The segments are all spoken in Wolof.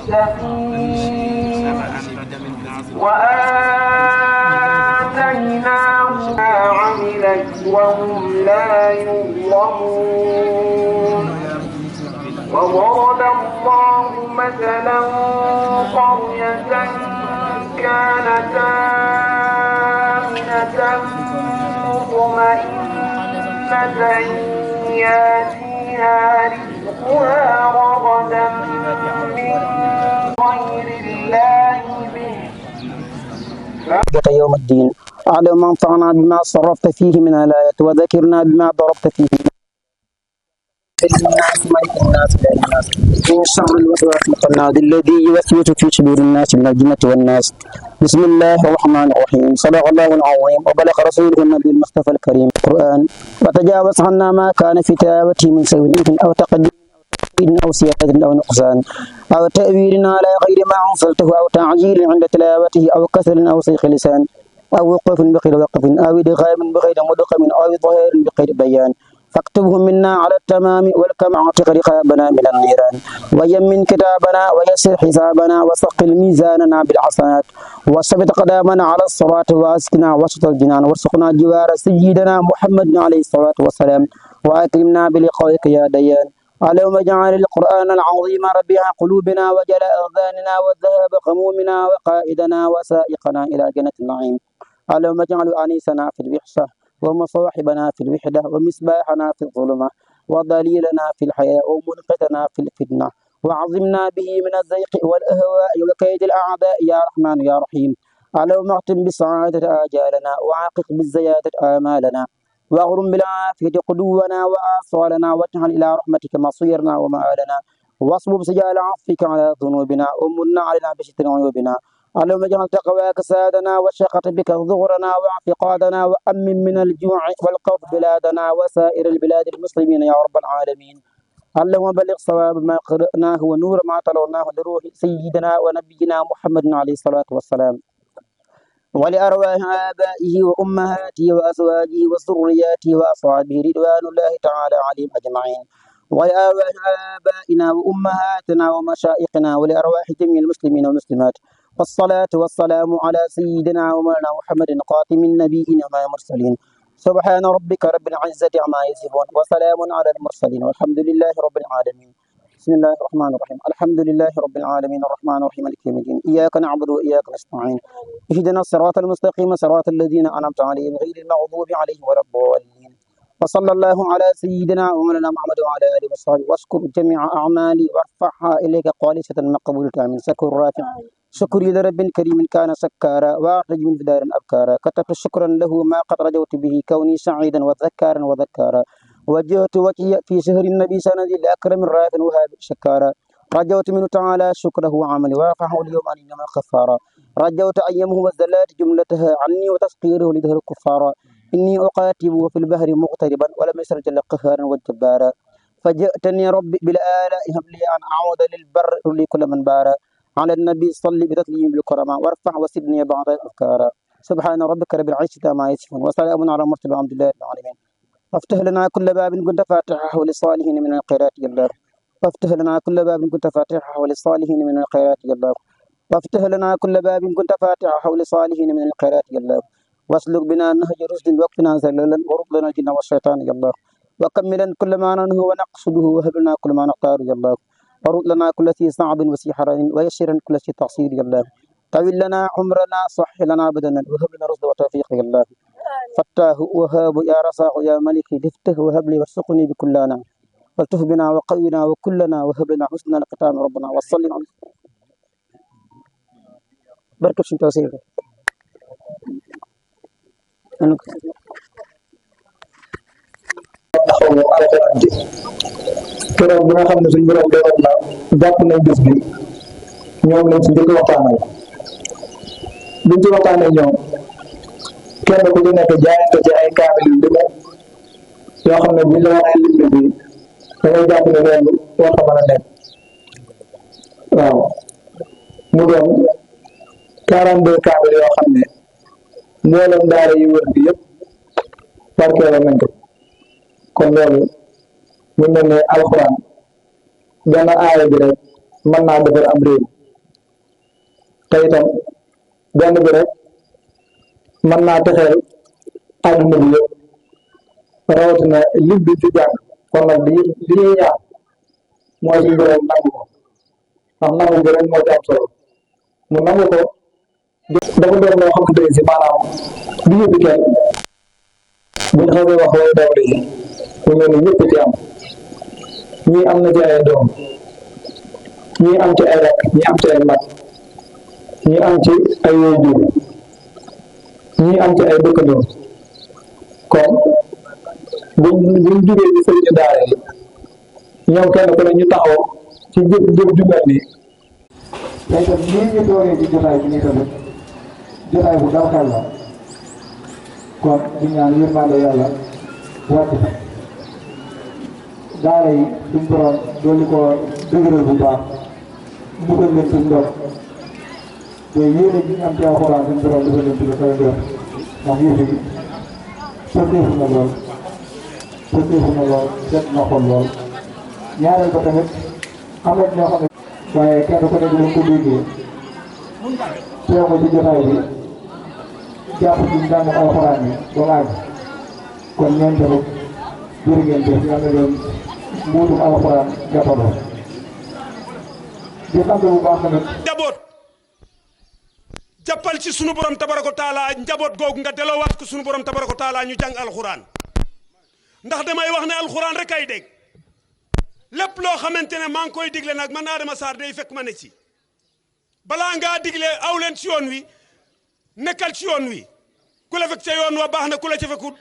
المستقيم وآتيناهم ما عملت وهم لا يظلمون وضرب الله مثلا قرية كانت آمنة مطمئنة يأتيها رزقها رغدا من غير الله يوم الدين أعلم ما انفعنا بما صرفت فيه من الآيات وذكرنا بما ضربت فيه الناس ملك الناس لا الناس من شر الوسواس الخناس الذي يوسوس في صدور الناس من الجنة والناس بسم الله الرحمن الرحيم صدق الله العظيم وبلغ رسوله النبي المصطفى الكريم القرآن وتجاوز عنا ما كان في تلاوته من سوء أو تقديم أو سيادة أو نقصان أو تأويل على غير ما أنزلته أو تعجيل عند تلاوته أو كسل أو صيغ لسان أو وقوف بغير وقف أو إدغام بغير مدغم أو ظهير بغير بيان فاكتبه منا على التمام والكم اعتق رقابنا من النيران ويمن كتابنا ويسر حسابنا وثقل ميزاننا بالحسنات وثبت قدامنا على الصراط واسكنا وسط الجنان وارزقنا جوار سيدنا محمد عليه الصلاة والسلام وأكرمنا بلقائك يا ديان اللهم اجعل القرآن العظيم ربيع قلوبنا وجلاء أذاننا وذهاب غمومنا وقائدنا وسائقنا إلى جنة النعيم اللهم اجعل أنيسنا في الوحشة ومصاحبنا في الوحدة ومصباحنا في الظلمة ودليلنا في الحياة ومنقذنا في الفتنة وعظمنا به من الزيق والأهواء وكيد الأعداء يا رحمن يا رحيم اللهم اختم بالسعادة آجالنا وعاقب بالزيادة آمالنا واغرم بالعافية قدونا وآصالنا واجعل إلى رحمتك مصيرنا ومآلنا واصبب سجال عفوك على ذنوبنا ومن علينا بستر عيوبنا اللهم اجعل تقواك سادنا وشقة بك ظهرنا واعتقادنا وأمن من الجوع والخوف بلادنا وسائر البلاد المسلمين يا رب العالمين اللهم بلغ صواب ما قرأناه ونور ما تلوناه لروح سيدنا ونبينا محمد عليه الصلاة والسلام ولأرواح آبائه وأمهاته وأزواجه وذرياته وأصحابه رضوان الله تعالى عليهم أجمعين ولأرواح آبائنا وأمهاتنا ومشائخنا ولأرواح جميع المسلمين والمسلمات والصلاة والسلام على سيدنا ومولانا محمد خاتم النبيين والمرسلين سبحان ربك رب العزة عما يصفون وسلام على المرسلين والحمد لله رب العالمين بسم الله الرحمن الرحيم الحمد لله رب العالمين الرحمن الرحيم مالك يوم الدين إياك نعبد وإياك نستعين اهدنا الصراط المستقيم صراط الذين أنعمت عليهم غير المغضوب عليهم ولا الضالين وصلى الله على سيدنا ومولانا محمد وعلى آله وصحبه واشكر جميع أعمالي وارفعها إليك خالصة مقبولة من سكر رافع شكري لرب كريم كان سكارا وأخرج من دار أبكارا كتبت شكرا له ما قد رجوت به كوني سعيدا وذكارا وذكارا وجهت وجهي في شهر النبي سندي لأكرم الراف وهاب شكارا رجوت منه تعالى شكره وعملي ورفعه اليوم عن إنما خفارا رجوت أيامه والزلات جملتها عني وتسقيره لدهر الكفارا إني أقاتب وفي البحر مغتربا ولم يسر جل قهارا والجبارا فجئتني ربي بالآلاء هب لي أن أعود للبر لي كل من بارا على النبي صلي بتسليم بالكرامة وارفع وسدني بعض الأفكار سبحان ربك رب العزة ما يصفون وسلام على المرسلين الحمد لله رب العالمين وافتح لنا كل باب كنت فاتحه للصالحين من الخيرات يا الله وافتح لنا كل باب كنت فاتحه للصالحين من الخيرات يا الله وافتح لنا كل باب كنت فاتحه للصالحين من الخيرات يا الله واسلك بنا نهج رشد واكفنا زللا ورد لنا الجن والشيطان يا الله وكملا كل ما ننهو ونقصده وهب لنا كل ما نختار يا الله ورد لنا كل شيء صعب وسيحر ويسر كل شيء تقصير يا الله طويل لنا عمرنا صح لنا بدنا وهب لنا رشد وتوفيق يا الله فتاه وهاب يا رزاق يا ملك افتح وهب لي وارزقني بكلنا والتف بنا وقونا وكلنا وهب لنا حسن الختام ربنا وصلي على بركة توسير keroog bi nga xam ne suñu borom dogal na jàpp nañ bis bi ñoom lañ ci njëkk waxtaanal biñ ci waxtaanee ñoom kenn ku ci nekk jaayante ci ay kaamil yu dëgg yoo xam ne buñ la waxee lim bi da ngay jàpp ne loolu war na mën a nekk waaw mu doon 42 kaamil yoo xam ne mboolem daara yu wër bi yëpp barkeeloo nañ ko kon loolu ñu mel ne alxuraan benn aaya bi rek mën naa defar am réew te itam benn bi rek mën naa texeel àdduna bi yëpp rawatina lim bi ci jàng kon nag li ñuy ñaan mooy suñu borom nangu ko ndax nangu gi rek moo ci am solo mu nangu ko dafa doon loo xamante ne si maanaam du yëpp kenn buñ xasee wax way dawle yi mu mel ni ñëpp ci am ñii am na ci ay doom ñii am ci ay rakk ñii am ci ay mag ñii am ci ay waajur ñii am ci ay dëkkandoo kon buñ jugee ci sëriñu daara yi ñoom kenn ku ne ñu taxaw ci jëf ju mel nii tey tam lii ñu dooree ci jotaay bi nii tamit jotaay bu dal xel la kon di ñaan yërmande yàlla wàcc fa daara yi suñ borom doolu ko dëgëral bu baax dugal leen suñ ndox te yéene ji ñu am ci alxuraan suñ borom dugal leen ci lu koy def ndax yëf yi sotteefu na lool seet na xol lool ñaareel ba tamit am na ñoo xam ne waaye kenn ku ne dinañ ko déggee teew ko ci jotaay bi jàpp ci njàng alxuraan yi ba laaj kon ñoom tamit jërë ngeen jëf yal na leen mbuutum alxuraan jàppaloo di sant bu baax tamit njaboot jàppal ci sunu borom tabaraka taala njaboot googu nga deloowaat ko sunu borom tabaraka taala ñu jàng alxuraan ndax damay wax ne alxuraan rek ay dégg lépp loo xamante ne maa ngi koy digle nag man Adama Sarr day fekk ma ne ci balaa ngaa digle aw leen ci yoon wi nekkal ci yoon wi ku la fekk ca yoon wa baax na ku la ca fekkut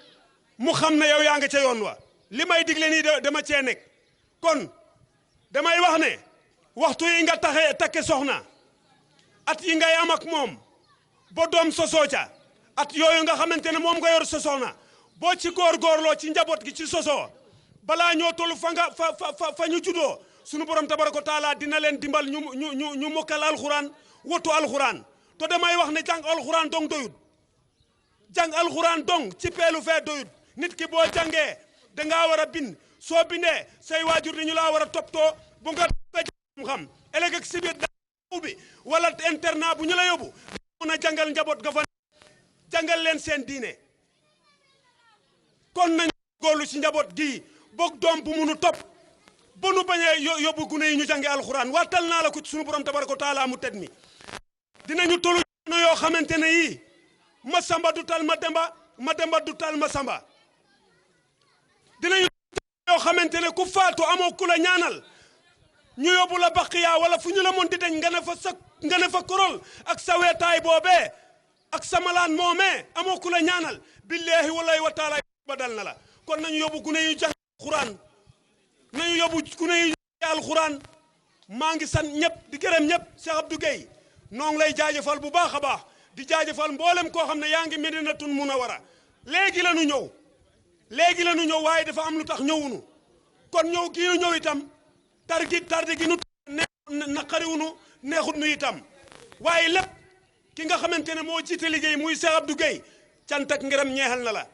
mu xam ne yow yaa nga ca yoon wa li may digle nii dama cee nekk kon damay wax ne waxtu yi nga takke soxna at yi ngay am ak moom ba doom sosoo ca at yooyu nga xamante ne moom nga yor sa soxna boo ci góorgóorloo ci njaboot gi ci sosoo balaa ñoo toll fa ñu juddoo sunu borom tabaraka taala dina leen dimbal ñu mokkal alxuraan wotu alxuraan to damay wax ne jàng alxuraan dong doyut jàng alxuraan dong ci peelu fee doyut nit ki boo jàngee dangaa war a bind soo bindee say waajur dañu laa war a toppatoo bu nga xam ëllëg ak si biir ubbi wala internat bu ñu la yóbbu mun a jàngal njaboot ga fa jàngal leen seen diine kon nañ góorlu ci njaboot gii boog doom bu munu topp ba nu bañee yóbbu gune yi ñu jànge alxuraan waatal naa la ko ci sunu borom tabaraka wa taala mu tedd mi dinañu tollu no yoo xamante ne yii ma samba du tal ma demba ma demba du tal ma samba dinañu yoo xamante ne ku faatu amoo ku la ñaanal ñu yóbbu la baqiya wala fu ñu la monti dañ nga ne fa korol ak sa weetaay boobee ak sa malaan moomee amoo ku la ñaanal billahi wallahi wa taala ba dal na la kon nañu yóbbu gune yu jàng alxuraan nañu yóbbu gune yu jàng alxuraan maa ngi sant ñëpp di gërëm ñëpp Cheikh Abdou Gueye noo ngi lay jaajëfal bu baax a baax di jaajëfal mboolem koo xam ne yaa ngi Medinatun Munawara léegi la ñu ñëw waaye dafa am lu tax ñëwunu kon ñëw gii nu ñëw itam tardi gi nu naqariwunu neexut nu itam waaye lépp ki nga xamante ne moo jiite liggéey muy Cheikh Abdou Gueye cant ak ngërëm ñeexal na la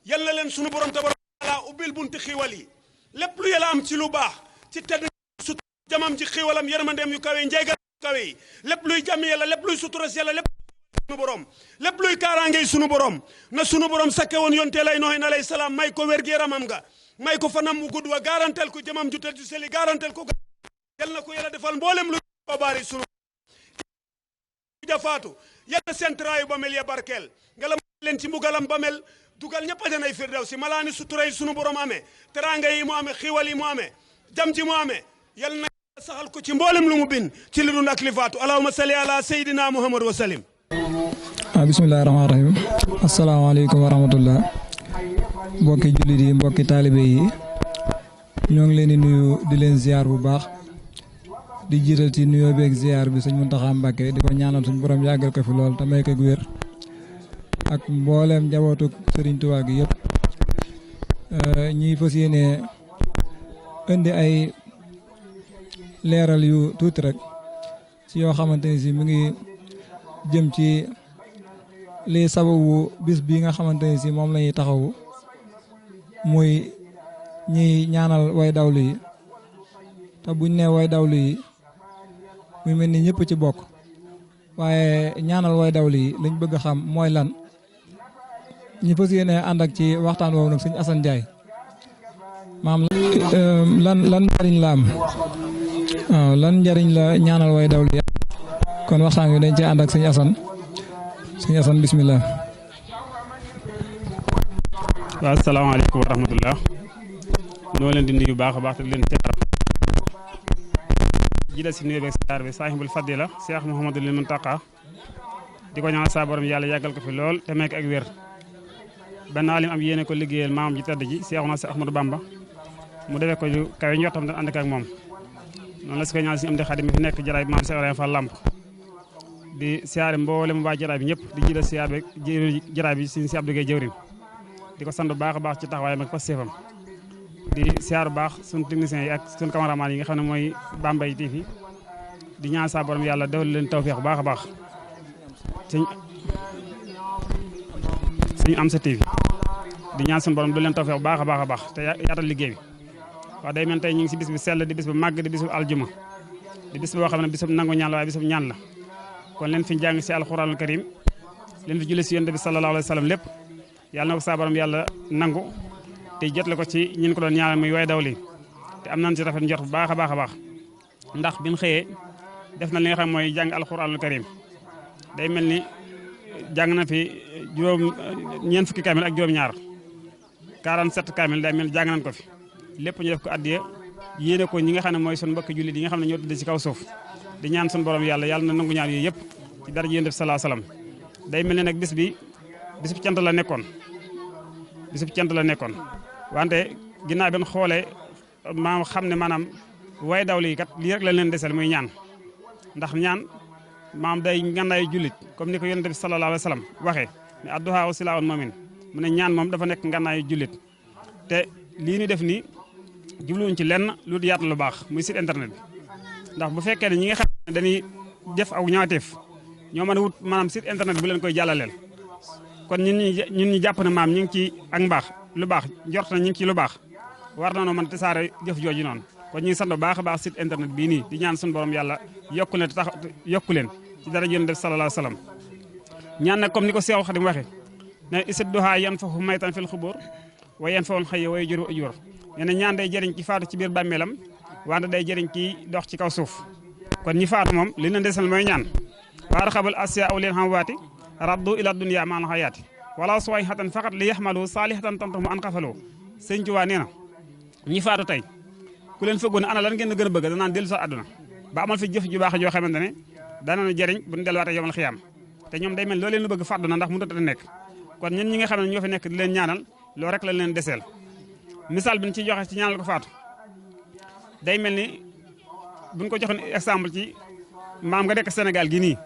yal na leen sunu borom tabaraka taala ubbil bunti xiiwal yi lépp lu yàlla am ci lu baax ci tedd su jamam ci xiiwalam yërmandeem yu kawe njeygal yu kawe yi lépp luy jàmm yàlla lépp luy suturas yàlla lépp sunu borom lépp luy kaaraangey sunu borom na sunu borom sakke woon yonte lay nooxin alayhi salaam may ko wér gi yaramam nga may ko fanam wu gudd wa garantel ko jamam ju tedd ju seli garantel ko yal na ko yàlla defal mboolem lu ko baari sunu jafaatu yàlla seen traayu ba mel ya barkeel nga la leen ci mbugalam ba mel dugal ñëpp ajanay firdaw si malaani suturay sunu borom amee teranga yi mu amee xiiwal yi mu amee jam ji mu amee yal na saxal ko ci mboolem lu mu bin ci li dund ak li faatu allahumma salli ala sayyidina muhammad wa salim bismillahi rahmaani rahim asalaamaaleykum wa rahmatullah mbokki jullit yi mbokki taalibe yi ñoo ngi leen di nuyu di leen ziar bu baax di jiital ci nuyoo beeg ziar bi sëñ Muntaxa Mbàkke di ko ñaanal suñ borom yàggal ko fi lool te may ko wér ak mbooleem njabootu Sëriñ Tuubaa gi yëpp ñiy fas yéene indi ay leeral yu tuuti rek ci yoo xamante ni si mi ngi jëm ci li sababu bis bi nga xamante ni si moom la ñuy taxawu muy ñiy ñaanal way dawlu yi te buñ ne way dawlu yi muy mel ni ñëpp ci bokk waaye ñaanal way dawli yi lañ bëgg a xam mooy lan ñu fas yéene ànd ak ci waxtaan woowu nag sëñ Assane Ndiaye maam lan njariñ la am waaw lan njariñ la ñaanal way dawli kon waxtaan wi dañ ci ànd ak sëñ Assane bismillah. waaw asalaamaaleykum wa rahmatullah noo leen di nuyu baax a baax te di leen teeral jida si nuyu beeg siyaar bi saahibul fadila Cheikh Mouhamadul Muntaqa di ko ñaan saa borom yàlla yàggal ko fi lool te may ko ak wér benn alim am yéene ko liggéeyal maamam ji tedd ji Seexuna si Ahmadou Bamba mu defee ko ju kawe njortam dañ ànd ak moom noonu la si ko ñaan si am di xadim mi fi nekk jaraay bi maam Cheikh Ibrahima Fall Lamp di siyaare mboolem waa jaraay bi ñëpp di jida siyaar beeg jaraay bi si Abdou Gueye jëwrin di ko sant bu baax a baax ci taxawaayam ak pastéefam di siyaar bu baax suñu techniciens yi ak suñu cameraman yi nga xam ne mooy Bambey TV di ñaan saa borom yàlla defal leen tawfeex bu baax a baax suñu am sa TV di ñaan suñu borom du leen tawfeex bu baax a baax a baax te yaatal liggéey bi wax day mel tey ñu ngi si bis bi sell di bis bu màgg di bis bu aljuma di bis boo xam ne bisub nangu ñaan la waaye bisub ñaan la kon leen fi jàng si alxuraanul karim leen fi julli si yonent bi sallallahu alayhi wa sallam lépp yàlla na ko saa borom yàlla nangu te jotle ko ci ñin ko doon ñaanal muy way dawli te am nañ ci rafet njort bu baax a baax a baax ndax biñ xëyee def na li nga xam mooy jàng alxuraanul karim day mel ni jàng na fi ñeent fukki kaamil ak juróom-ñaar 47 kaamil day mel jàng nañ ko fi lépp ñu def ko addiya yéene ko ñi nga xam ne mooy sun mbokki jullit yi nga xam ne ñoo tëdd ci kaw suuf di ñaan sun borom yàlla na nangu ñaan yooyu yëpp ci dara ji yonent bi sallallahu alayhi wasallam day mel ni nag bisub cant la nekkoon wante ginnaaw bi ñu xoolee maam xam ne maanaam way dawli yi kat lii rek lañ leen desel muy ñaan ndax ñaan maam day ngànnaayu jullit comme ni ko yonent bi sallallahu alayhi wa sallam waxee ne adduhaa silaahul mu'min mu ne ñaan moom dafa nekk ngànnaayu jullit te lii ñu def nii jubluwuñ ci lenn lu di yaatu lu baax muy site internet bi ndax bu fekkee ne ñi nga xam ne dañuy def aw ñaawteef ñoo mën a wut maanaam site internet bu leen koy jàllaleel kon ñun ñi jàpp ne maam ñu ngi ci ak mbaax lu baax njort na ñu ngi ci lu baax war na noo mën te saare jëf jooju noonu kon ñu ngi sant bu baax a baax site internet bii nii di ñaan suñu borom yàlla yokku leen tax yokku leen ci dara yonent bi sallallahu alayhi wasallam ñaan nag comme ni ko Seexul Xadim waxe ne isid duhaa yanfahu maytan fil xubur wa yanfa'ul hayya wa yujru ujur nee na ñaan day jëriñ ci faatu ci biir bàmmeelam wante day jëriñ ci dox ci kaw suuf kon ñi faatu moom li leen desal mooy ñaan waar xabal asiya aw leen xam waati raddu ila dunya ma'al hayaati wala suwayhatan faqat li yaxmalu salihatan tantamu an xafaloo sëñ Tuubaa nee na ñi faatu tey ku leen fëggoon ana lan ngeen gën a bëgg danaan dellu sa àdduna ba amal fi jëf ju baax joo xamante ne dana jëriñ bu ñu delluwaatee yomal xiyaam te ñoom day mel loo leen lu bëgg fàddu na ndax mënut a nekk kon ñun ñi nga xam ne ñoo fi nekk di leen ñaanal loo rek lañ leen deseel misaal bi ñu ciy joxe ci ñaanal ko faatu day mel ni buñ ko joxoon exemple ci maam nga nekk Sénégal gi nii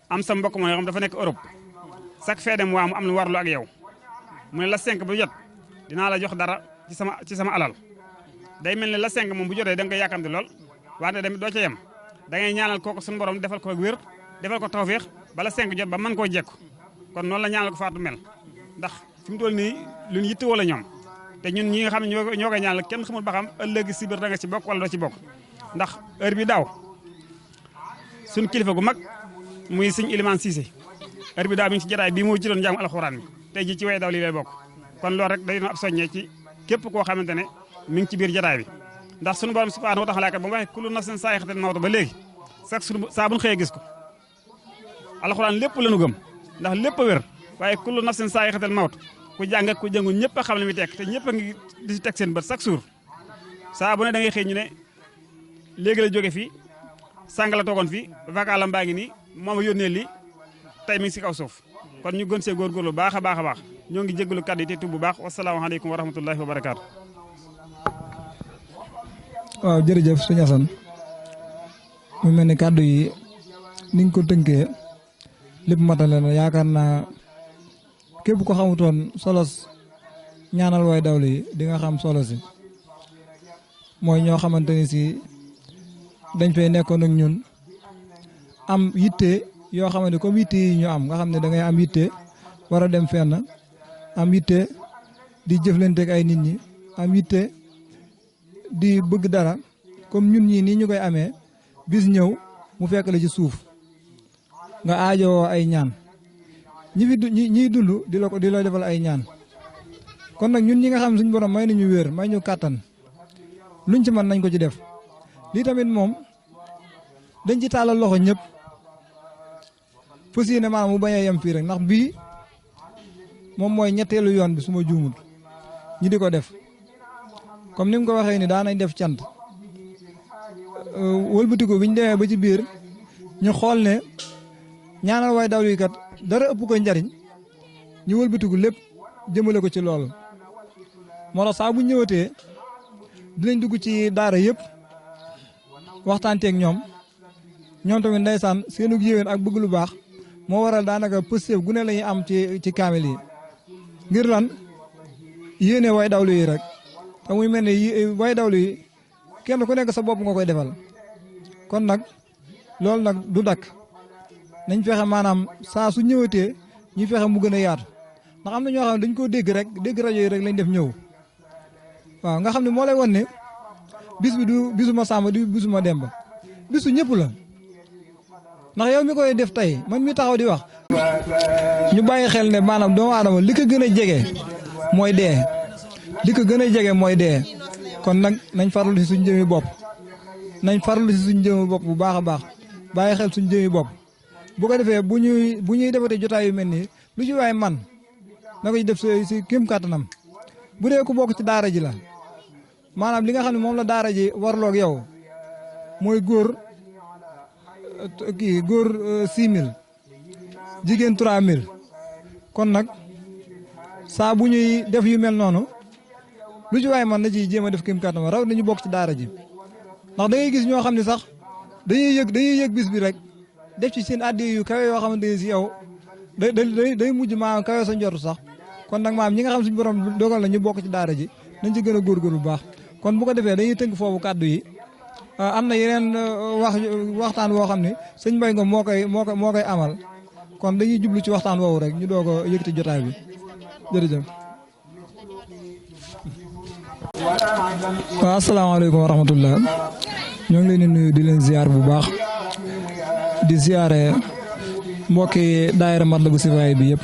am sa mbokk moo xam dafa nekk Europe chaque fin de mois mu am lu warlu ak yow mu ne la 5 bu jot dinaa la jox dara ci sama alal day mel ni la 5 moom bu jotee da nga koy yàkkamti lool wante tamit doo ca yem da ngay ñaanal kooku suñu borom defal ko ak wér defal ko tawféex bala 5 jot ba mën koo jekku kon noonu la ñaanal ko faatu mel ndax fi mu toll nii lu ñu yittewoo la ñoom te ñun ñi nga xam ne ñoo koy ñaanal kenn xamul ba xam ëllëg si biir da nga ci bokk wala doo ci bokk ndax heure bi daaw suñ kilifa gu mag muy sëñ Ilimaan Siise heure bi daaw mi ngi ci jotaay bii moo ci doon jàng alxuraan bi tey ji ci way daw lii lay bokk kon loolu rek day doon ab soññee ci képp koo xamante ne mi ngi ci biir jotaay bi ndax sunu borom subhaanahu wa taala kat ba mu waxee kullu nafsin zaa'iqatul mawt ba léegi sax saa bu ñu xëyee gis ko alxuraan lépp lañu gëm ndax lépp a wér waaye kullu nafsin zaa'iqatul mawt ku jàng ak ku jàngu ñëpp a xam li muy tekk te ñëpp a ngi di ci teg seen bët chaque jour saa bu ne da ngay xëy ñu ne léegi la jóge fii sàng la toogoon fii vakalam baa ngi nii moom a yónnee li tey mi ngi si kaw suuf kon ñu gën see góorgóorlu baax a baax a baax ñoo ngi jégalu kàddu yi te tub bu baax wasalaamaaleykum wa rahmatullahi wa barakaatu. waaw jërëjëf sëñ Assane mu mel ni kàddu yi ni nga ko tënkee lépp matale na yaakaar naa képp ko xamutoon solos ñaanal way dawli yi di nga xam solo si mooy ñoo xamante ni si dañ fay nekkoon ak ñun am yitte yoo xamante ne comme yitte yi ñu am nga xam ne da ngay am yitte war a dem fenn am yitte di jëflanteeg ay nit ñi am yitte di bëgg dara comme ñun ñii nii ñu koy amee bis ñëw mu fekk la ci suuf nga aajowoo ay ñaan ñiy dund di la defal ay ñaan kon nag ñun ñi nga xam suñu borom may nañu wér may ñu kàttan luñ ci mën nañ ko ci def lii tamit moom dañ ci taalal loxo ñëpp fas yéene maanaam mu bañ a yem fii rek ndax bii moom mooy ñetteelu yoon bi su ma juumul ñi di ko def comme ni mu ko waxee ni daan nañ def cant wëlbatiku bi ñu demee ba ci biir ñu xool ne ñaanal waay dawlu yi kat dara ëpp ko njariñ ñu wëlbatiku lépp jëmale ko ci loolu moo tax saa bu ñëwatee dinañ dugg ci daara yëpp waxtaanteeg ñoom tamit ndeysaan seenug yéwén ak bëgg lu baax moo waral daanaka pëstéef gu ne la ñuy am ci kaamil yi ngir lan yéene way dawlu yi rek te muy mel ni way dawlu yi kenn ku nekk sa bopp nga koy defal kon nag loolu nag du dakk nañ fexe maanaam saa su ñëwatee ñu fexe mu gën a yaatu ndax am na ñoo xam ne dañ koo dégg rek dégg rajo yi rek lañ def ñëw waaw nga xam ne moo lay wan ne bis bi du bisuma Samba du bisuma Demba bisu ñëpp la ndax yow mi koy def tey man mi taxaw di wax ñu bàyyi xel ne maanaam doomu aadama li ko gën a jege mooy dee li ko gën a jege mooy dee kon nag nañ farlu si suñ jëmi bopp bu baax a baax bàyyi xel suñ jëmi bopp bu ko defee bu ñuy defatee jotaay yu mel nii lu ci waay man na ko ci def si kéem kàttanam bu dee ku bokk ci daara ji la maanaam li nga xam ne moom la daara ji warloog yow mooy góor 6000 jigéen 3000 kon nag saa bu ñuy def yu mel noonu lu ci waay man na ci jéem a def kéem kàttanam raw nañu bokk ci daara ji ndax da ngay gis ñoo xam ne sax dañuy yëg bis bi rek def ci seen addi yu kawe yoo xamante ne si yow day mujj maanaam kawe sa njortu sax kon nag maam ñi nga xam suñu borom dogal na ñu bokk ci daara ji nañ ci gën a góorgóorlu bu baax kon bu ko defee dañuy tënk foofu kàddu yi am na yeneen waxtaan woo xam ne sëñ Mbaye Ngom moo koy amal kon dañuy jublu ci waxtaan woowu rek ñu doog a yëkkati jotaay bi jërëjëf. waaw asalaamaaleykum wa rahmatullah ñoo ngi leen di nuyu di leen ziar bu baax di ziare mbokki daayira Matlaboul Chifaay bi yëpp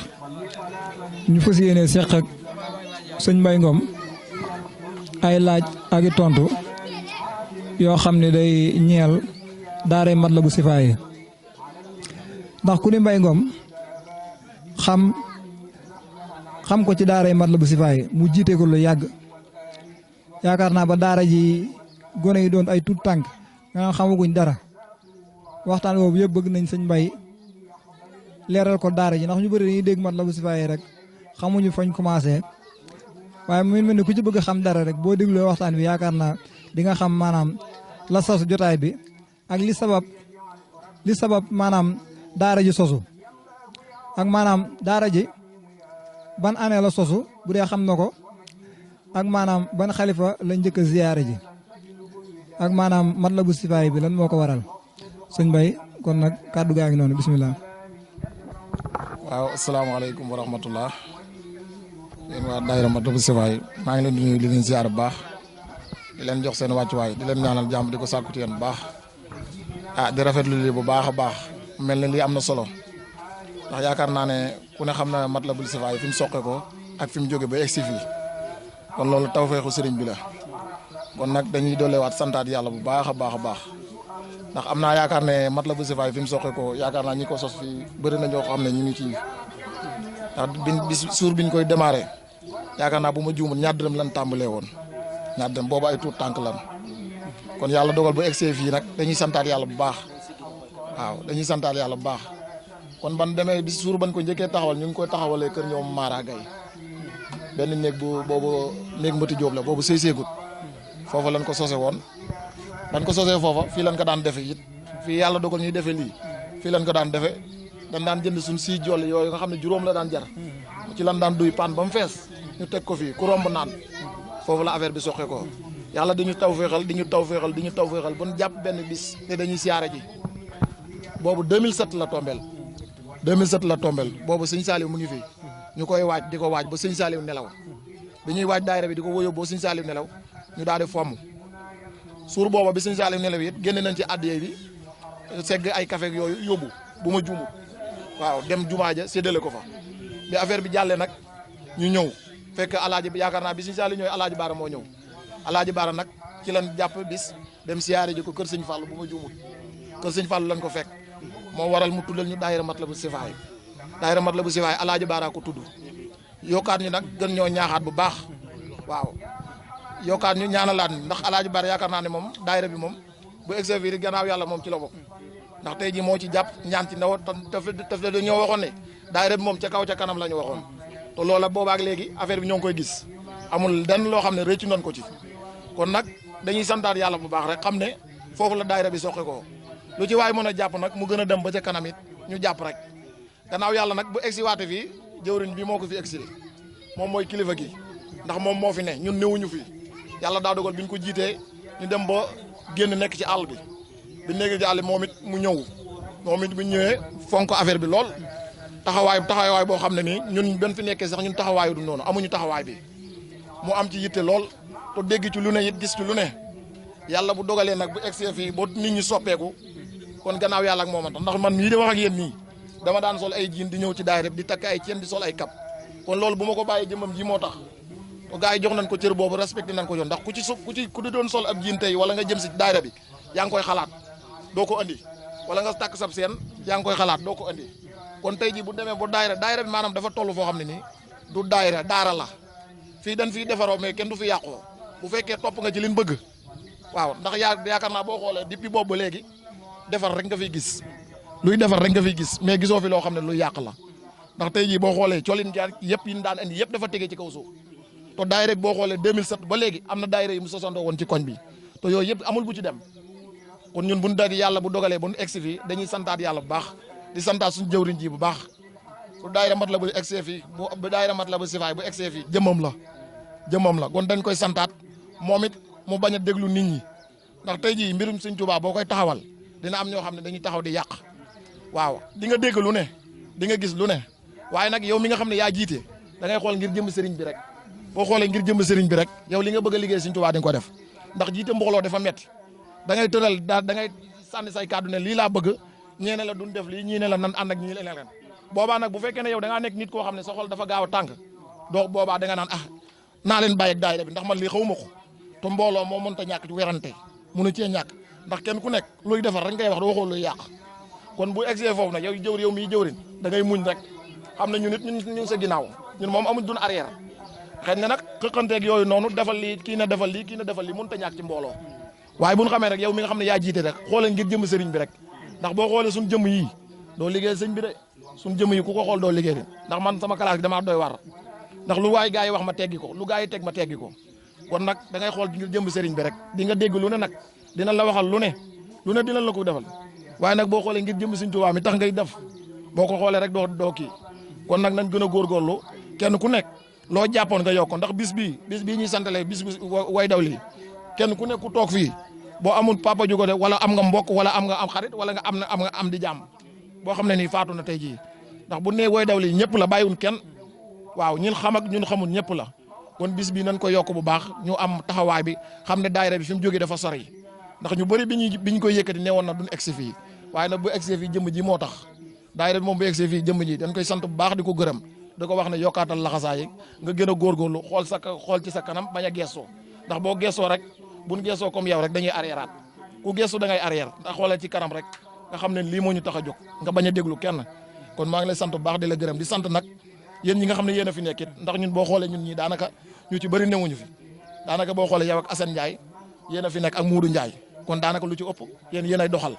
ñu fas yéene seq ak sëñ Mbaye Ngom ay laaj ak i tontu yoo xam ne day ñeel daara Matlaboul Chifaay ndax ku ni Mbaye Ngom xam ko ci daara Matlaboul Chifaay mu jiite ko lu yàgg yaakaar naa ba daara ji gone yi doon ay tuut tànk nga xamaguñ dara waxtaan boobu yëpp bëgg nañ sëñ Mbaye leeral ko daara ji ndax ñu bëri dañuy dégg Matlaboul Chifaay rek xamuñu fañ commencé waaye mu mel ni ku ci bëgg xam dara rek boo dégloo waxtaan bi yaakaar naa di nga xam maanaam la sosu jotaay bi ak li sabab maanaam daara ji sosu ak maanaam daara ji ban année la sosu bu dee xam na ko ak maanaam ban xalifa la njëkk a ziyaare ji ak maanaam Matlaboul Chifaay bi lan moo ko waral sëñ Mbaye kon nag kàddu gaa ngi noonu bisimilah. waaw asalaamaaleykum wa rahmatullah yéen waa daayira Matlaboul Chifaay maa ngi leen di nuyu di leen ziar bu baax di leen jox seen wàccuwaay di leen ñaanal jàmm di ko sàkku ci yéen bu baax di rafetlu lii bu baax a baax mel na lii am na solo ndax yaakaar naa ne ku ne xam na Matlaboul Chifaay fi mu soqe ko ak fi mu jóge ba egsi fii kon loolu tawfeexu sëriñ bi la kon nag dañuy dollewaat santaat yàlla bu baax a baax a baax ndax am naa yaakaar ne Matlaboul Chifaay fi mu soqe ko yaakaar naa ñi ko sos fii bëri na ñoo xam ne ñu ngi ci ndax suur biñ koy démarré yaakaar naa bu ma juumul ñaar dërëm lan tàmbalee woon ñaar dërëm boobu ay tuut tànk lan kon yàlla dogal bu egsee fii nag dañuy santaat yàlla bu baax waaw dañuy santaat yàlla bu baax kon ban demee bis suur ban ko njëkkee taxawal ñu ngi koy taxawalee kër ñoom Mara Gaye benn néeg boobu néeg Mbati Jóob la boobu sëy-sëygut foofa lañ ko sose woon ban ko sosee foofa fii lañ ko daan defe it fii yàlla dogal ñuy defee lii fii lañ ko daan defe dañ daan jënd suñ si joll yooyu nga xam ne juróom la daan jar ci lan daan duy paan ba mu fees ñu teg ko fii ku romb naan foofu la affaire bi soqe ko yàlla di ñu tawféexal ba ñu jàpp benn bis ne dañuy siyaare ji boobu 2007 la tombeel boobu sëñ Saliou mu ngi fii ñu koy waaj di ko waaj ba sëñ Saliou nelaw bi ñuy waaj daayira bi di ko wóyoo boo sëñ Saliou nelaw ñu daal di fomm suur booba bi sëñ Saliou nelaw it génne nañ ci addiye bi segg ay café yooyu yóbbu bu ma juumul waaw dem jumaa ja séddale ko fa bi affaire bi jàllee nag ñu ñëw fekk alaaji yaakaar naa bi Sëñ Saaliw ñëwee alaaji Baara moo ñëw alaaji Baara nag ci lan jàpp bis dem siyaare ji ko kër Sëñ Fallu bu ma juumul kër Sëñ Fallu lañ ko fekk moo waral mu tuddal ñu daayira Matlabu Sifaay daayira Matlabu Sifaay alaaji Baara ko tudd yokkaat ñu nag gën ñoo ñaaxaat bu baax waaw yokkaat ñu ñaanalaat ñu ndax alaaji Baara yaakaar naa ne moom daayira bi moom bu exervice gannaaw yàlla moom ci la bokk ndax tey jii moo ci jàpp ñaan ci ndaw taf dañoo waxoon ne daayira bi moom ca kaw ca kanam la ñu waxoon te loola boobaak léegi affaire bi ñoo ngi koy gis amul lenn loo xam ne rëccu nañ ko ci kon nag dañuy santaat yàlla bu baax rek xam ne foofu la daayira bi soqe ko lu ci waay mën a jàpp nag mu gën a dem ba ca kanam it ñu jàpp rek gannaaw yàlla nag bu egsi waate fii jëwriñ bi moo ko fi egsi moom mooy kilifa gi ndax moom moo fi ne ñun newuñu fi yàlla daa dogal bi ñu ko jiitee ñu dem ba génn nekk ci àll bi nekk ci àll bi moom it mu ñëw moom it bu ñëwee fonk affaire bi lool taxawaay boo xam ne nii ñun benn fi nekkee sax ñun taxawaayu du noonu amuñu taxawaay bi mu am ci yitte lool te dégg ci lu ne it gis ci lu ne yàlla bu dogalee nag bu egsee fii ba nit ñi soppeeku kon gannaaw yàlla ak moom tax ndax man mii di wax ak yéen nii dama daan sol ay jiin di ñëw ci daayira di takk ay ceen di sol ay kap kon loolu bu ma ko bàyyi jëmam ji moo tax te gars yi jox nañ ko cër boobu respecté nañ ko jox ndax ku di doon sol ab jiin tey wala nga jëm si daayira bi yaa ngi koy xalaat doo ko andi wala nga takk sab seen yaa ngi koy xalaat doo ko andi kon tey jii bu demee ba daayira bi maanaam dafa toll foo xam ne nii du daara la fii dañ fiy defaroo mais kenn du fi yàqoo bu fekkee topp nga ci liñ bëgg waaw ndax yaakaar naa boo xoolee depuis boobu ba léegi defar rek nga fiy gis luy defar rek nga fiy gis mais gisoo fi loo xam ne luy yàq la ndax tey jii boo xoolee colin jaar yëpp yi ñu daan indi yëpp dafa tegee ci kaw suuf te daayira bi boo xoolee 2007 ba léegi am na daayira yi mu sosandoo woon ci koñ bi te yooyu yëpp amul bu ci dem kon ñun buñ dagg yàlla bu dogalee bu ñu egsi fii dañuy santaat yàlla bu baax di santaat suñu jëwriñ ji bu baax bu daayira Matlabu egsee fii bu daayira Matlabu Sifaay bu egsee fii jëmmam la kon dañ koy santaat moom it mu bañ a déglu nit ñi ndax tey jii mbirum Sëñ Tuubaa boo koy taxawal dina am ñoo xam ne dañuy taxaw di yàq waaw di nga dégg lu ne di nga gis lu ne waaye nag yow mi nga xam ne yaa jiite da ngay xool ngir jëm sëriñ bi rek boo xoolee ngir jëm sëriñ bi rek yow li nga bëgg a liggéey Sëñ Tuubaa di nga ko def ndax jiite mbooloo dafa metti da ngay tëral da ngay sànni say kàddu ne lii laa bëgg ñee ne la duñ def lii ñii ne la nan ànd ak ñii leneen boobaa nag bu fekkee ne yow da ngaa nekk nit koo xam ne sa xol dafa gaaw a tàng doo boobaa da nga naan naa leen bàyyi ak daayira bi ndax man lii xawuma ko te mbooloo moo mënta ñàkk ci werante mënu cee ñàkk ndax kenn ku nekk luy defar rek ngay wax da waxoo luy yàq kon bu egsee foofu nag yow miy jëwrin da ngay muñ rek xam ne ñun it ñu sa ginnaaw ñun moom amuñ dun arrière xëy na nag xëqanteeg yooyu noonu defal lii kii na defal lii mënta ñàkk ci mbooloo waaye bu ñu xamee rek yow mi nga xam ne yaa jiite rek xoolal ngir jëm sëriñ bi rek ndax boo xoolee suñ jëm yii doo liggéey sëñ bi de suñ jëm yi ku ko xool doo liggéey de ndax man sama classe gi damaa doy war ndax lu waay gaa yi wax ma teggi ko lu gaa yi teg ma teggi ko kon nag da ngay xool ngir jëm sëriñ bi rek di nga dégg lu ne nag dina la waxal lu ne dina la ko defal waaye nag boo xoolee ngir jëm Sëñ Tuubaa mi tax ngay def boo ko xoolee rek doo kii kon nag nañ gën a góorgóorlu kenn ku nekk loo jàppoon nga yokk ndax bis bii ñuy santale bis bi way daw lii kenn ku nekk ku toog fii boo amul papa ju ko de wala am nga mbokk wala am nga am xarit wala nga am di jàmm boo xam ne nii faatu na tey jii ndax bu nee way daw lii ñëpp la bàyyiwun kenn waaw ñun xam ak ñun xamul ñëpp la kon bis bi nañ ko yokk bu baax ñu am taxawaay bi xam ne daayira bi fi mu jógee dafa sori ndax ñu bëri bi ñu koy yëkkati newoon na duñ egsi fii waaye nag bu egsee fii jëmm ji moo tax daayira bi moom bu egsee fii jëmm ji dañ koy sant bu baax di ko gërëm da ko wax ne yokkaatal laxasaay nga gën a góorgóorlu xool ci sa kanam bañ a geesoo ndax boo geesoo rek buñ geesoo comme yow rek dañuy arriéraat ku geesu da ngay arrière ndax xoolal ci kanam rek nga xam ne lii moo ñu tax a jóg nga bañ a déglu kenn kon maa ngi lay sant bu baax di la gërëm di sant nag yéen ñi nga xam ne yéen a fi nekkit ndax ñun boo xoolee ñun ñii daanaka ñu ci bëri newuñu fi daanaka boo xoolee yow ak Assane Ndiaye yéen a fi nekk ak Moudou Ndiaye kon daanaka lu ci ëpp yéen ay doxal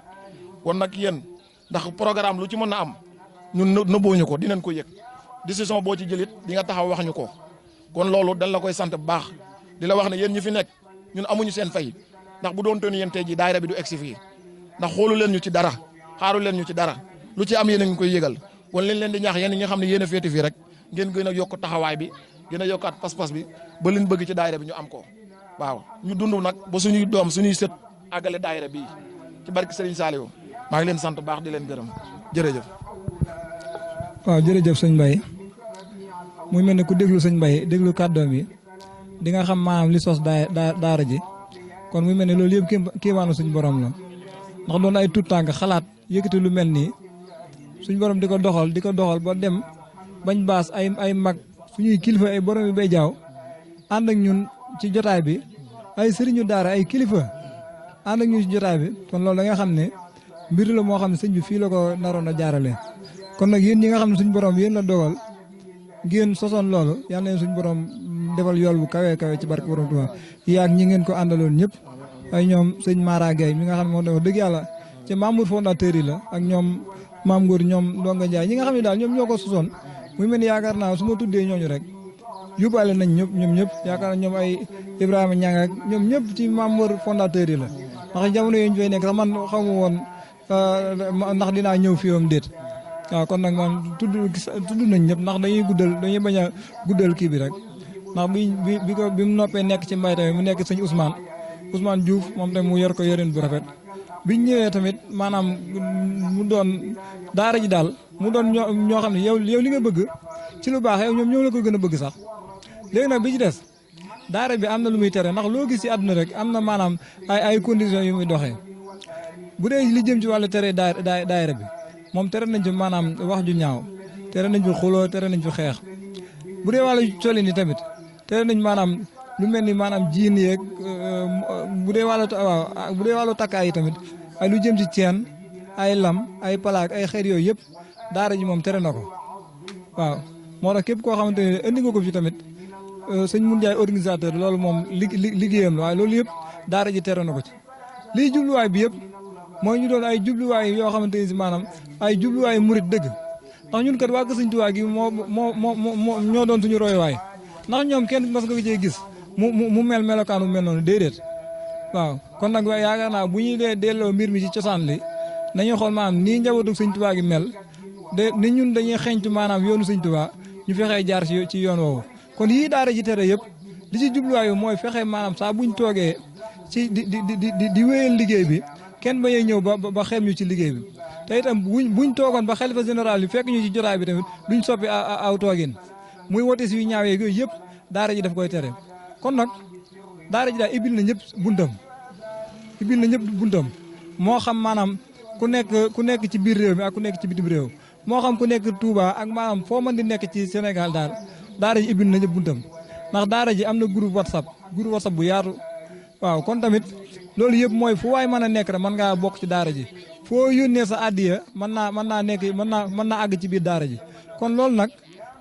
kon nag yéen ndax programme lu ci mën na am ñun nëbbooñu ko dinañ ko yëg décision boo ci jëlit di nga taxaw wax ñu ko kon loolu dañ la koy sant bu baax di la wax ne yéen ñi fi nekk ñun amuñu seen fay ndax bu doon tën yéen tey ji daayira bi du egsi fii ndax xoolu leen ñu ci dara xaaru leen ñu ci dara lu ci am yéen a ngi koy yëgal kon leen di ñaax yéen ñi nga xam ne yéen a féeti fii rek ngeen gën a yokk taxawaay bi gën a yokkaat pas-pas bi ba leen bëgg ci daayira bi ñu am ko waaw ñu dund nag ba suñuy doom suñuy sët àggale daayira bii ci barke Serigne Saliou maa ngi leen sant baax di leen gërëm jërëjëf. waaw jërëjëf sëñ Mbaye muy mel ne ku déglu sëñ Mbaye déglu kàddoom yi di nga xam maanaam li sos daara ji kon muy mel ne loolu yëpp kéemaanu suñu borom la ndax doon ay tuut tànk xalaat yëkkati lu mel nii suñ borom di ko doxal ba dem bañ baas ay mag suñuy kilifa ay borom yi bay jaaw ànd ak ñun ci jotaay bi ay sëriñu daara ay kilifa ànd ak ñun ci jotaay bi kon loolu da nga xam ne mbir la moo xam ne sëñ bi fii la ko naroon a jaarale kon nag yéen ñi nga xam ne suñ borom yéen la dogal ngeen sosoon loolu yal na suñ borom defal yool bu kawe kawe ci barke borom Tuubaa yaag ñi ngeen ko àndaloon ñëpp ay ñoom sëñ Mara Gueye mi nga xam ne moom dëgg yàlla ci membre fondateur yi la ak ñoom Maam Ngor ñoom Ndonga Ndiaye ñi nga xam ne daal ñoom ñoo ko sosoon muy mel ni yaakaar naa su ma tuddee ñooñu rek yóbbaale nañ ñoom ñëpp yaakaar naa ñoom ay Ibrahima Niang ak ñoom ñëpp ci membre fondateur yi la ndax jamono yooyu ñu fay nekk sax man xamu woon ndax dinaa ñëw fii am déet waaw kon nag man tudd nañ ñëpp ndax dañuy bañ a guddal kii bi rek ndax bi mu noppee nekk ci mbay tamit mu nekk sëñ Ousmane Diouf moom tamit mu yor ko yorin bu rafet biñ ñëwee tamit maanaam mu doon daara ji daal mu doon ñoo xam ne yow li nga bëgg ci lu baax yow ñoom ñoo la ko gën a bëgg sax léegi nag bi ci des daara bi am na lu muy tere ndax loo gis ci àdduna rek am na maanaam ay conditions yu muy doxee bu dee li jëm ci wàllu tere daayira bi moom tere nañ fi maanaam wax ju ñaaw tere nañ fi xuloo tere nañ fi xeex bu dee wàllu colin yi tamit tere nañ maanaam lu mel ni maanaam jiin yeeg bu dee wàllu takkaay yi tamit ay lu jëm ci ceen ay lam ay palaak ay xeet yooyu yëpp daara ji moom tere na ko waaw moo tax képp koo xamante ne indi nga ko fi tamit sëñ Mun Jaay organisateur loolu moom liggéeyam la waaye loolu yëpp daara ji tere na ko ci lii jubluwaay bi yëpp mooy ñu doon ay jubluwaay yoo xamante ne si maanaam ay jubluwaay murit dëgg ndax ñun kat waa Kër Sëñ Tuubaa gi moo ñoo doon suñu royuwaay ndax ñoom kenn mas nga ko cee gis mu mel melokaanu mel noonu déedéet waaw kon nag yaakaar naa bu ñuy dee delloo mbir mi ci cosaan li nañu xool maanaam nii njabootu Sëñ Tuubaa gi mel ni ñun dañuy xeeñtu maanaam yoonu Sëñ Tuubaa ñu fexee jaar ci yoon woowu kon yii daara ji tere yëpp li ci jubluwaay bi mooy fexe maanaam saa buñ toogee ci di wéyal liggéey bi kenn bañ a ñëw ba xeeb ñu ci liggéey bi te itam buñ toogoon ba xalifa général bi fekk ñu ci jotaay bi tamit duñ soppi aw toogin muy wote si yu ñaawee yooyu yëpp daara ji daf koy tere kon nag daara ji daal ibil na ñëpp buntam moo xam maanaam ku nekk ci biir réew mi ak ku nekk ci bitim réew moo xam ku nekk Touba ak maanaam foo mën di nekk ci Sénégal daal daara ji ibil na ñëpp buntam ndax daara ji am na groupe WhatsApp bu yaatu waaw kon tamit loolu yëpp mooy fu waay mën a nekk rek mën ngaa bokk ci daara ji foo yónnee sa addiya mën naa àgg ci biir daara ji kon loolu nag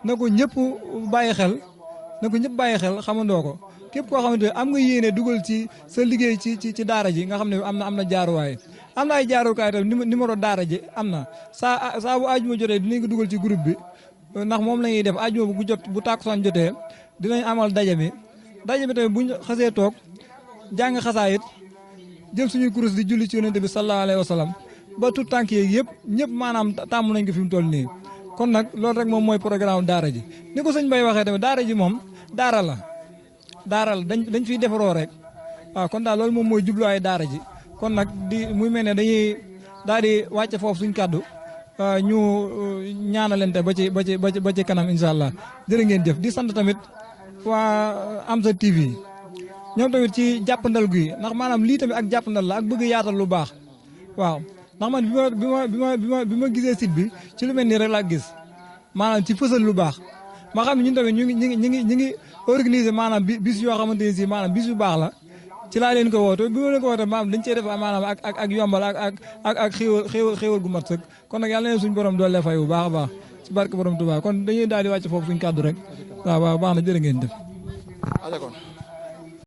na ko ñëpp bàyyi xel xamandoo ko képp koo xamante ne am nga yéene dugal ci sa liggéey ci daara ji nga xam ne am na jaaruwaay am na ay jaarukaay tam numéro daara ji am na saa bu ajuma jotee dinañ ko dugal ci groupe bi ndax moom la ñuy def ajuma bu tàkkusaan jotee dinañ amal daje bi tamit buñ xasee toog jàng xasaayit jël suñuy kurus di julli ci yonente bi sallallahu alayhi wa sallam ba tout tànk yeeg yëpp ñëpp maanaam tàmm nañ ko fi mu toll nii kon nag loolu rek moom mooy programme daara ji ni ko sëñ Bay waxee tamit daara ji moom daara la dañ fiy defaroo rek waaw kon daal loolu moom mooy jubluwaay daara ji kon nag muy mel ne dañuy daal di wàcce foofu suñ kàddu ñu ñaanalante ba ci kanam incha allah jërë ngeen jëf di sant tamit waa Amsa TV ñoom tamit ci jàppandal gi ndax maanaam lii tamit ak jàppandal la ak bëgg yaatal lu baax waaw ndax man bi ma gisee site bi ci lu mel nii rek laa gis maanaam ci fësal lu baax ma xam ne ñun tamit ñu ngi organiser maanaam bis yoo xamante ne si maanaam bis yu baax la ci laa leen ko woote bi ma leen ko woote maanaam dañ cee def maanaam ak yombal ak xéewal gu mat sëkk kon nag yàlla na suñu borom doole fay bu baax a baax ci barke borom Tuubaa kon dañuy daal di wàcc foofu suñu kàddu rek waaw baax na jërë ngeen def